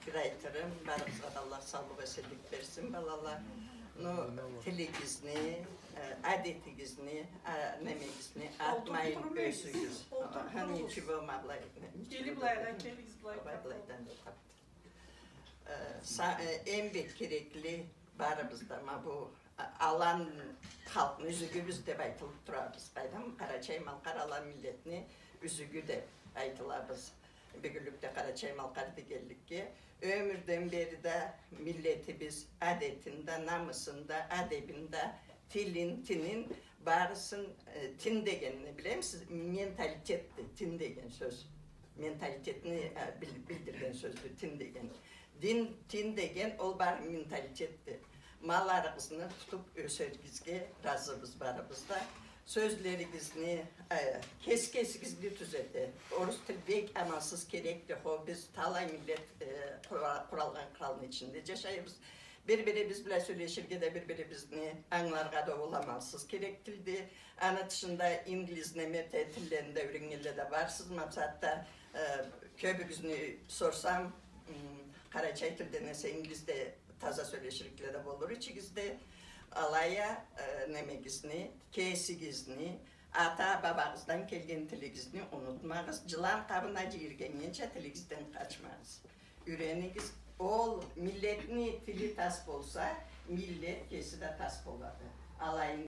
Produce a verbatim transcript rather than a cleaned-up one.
Бир айтырым, барыгъызгъа да Аллах саулукъ, эсенлик берсин, балала. Ну, тилигизни, э, адетигизни, а, немегизни атмайын ёсюгюз. Ха, ничего, ма былай. Келигиз былайдан, келигиз былайдан. Былайдан да тапды. Э, са-, э, эм бек керекли барыбыз да, ма бу, а, алан халкъны юзюгюбюз деп айтылып турабыз. Къайдам, къарачай-малкъар алан миллетни юзюгю деп айтылабыз. Бюгюнлюкде къарачай-малкъар дегенликге, ёмюрден бери да миллетибиз адетин да, намысын да, адебин да, тилин, тинин, барысын, э, тин дегенни билемисиз, менталитетди, тин деген сёз. Менталитетни, э, бил-, билдирген сёздю, тин деген. Дин, тин деген ол бары менталитетди. Ма аларыгъызны тутуп ёсеригизге ыразыбыз барыбыз да. Сёзлеригизни, э, кес-кесигизни тюзете. Орус тил бек амалсыз керекди. Хо, биз талай миллет, э, къура-, къуралгъан къралны ичинде джашайбыз. Бир-бирибиз бла сёлеширге да, бир-бирибизни ангыларгъа да ол амалсыз керек тилди. Аны тышында инглиз, неме, те-, тиллени да юйреннгенле да барсыз. Ма бусагъатда, э, кёбюгюзню сорсам, м, къарачай тилден эсе инглизде таза сёлеширикле да болур ичигизде. Алай а, э, немегизни, кесигизни, ата-бабагъыздан келген тилигизни унутмагъыз. Джылан къабына джийиргеннгенча тилигизден къачмагъыз. Юйренигиз. Ол миллетни тили тас болса, миллет кеси да тас болады. Алайын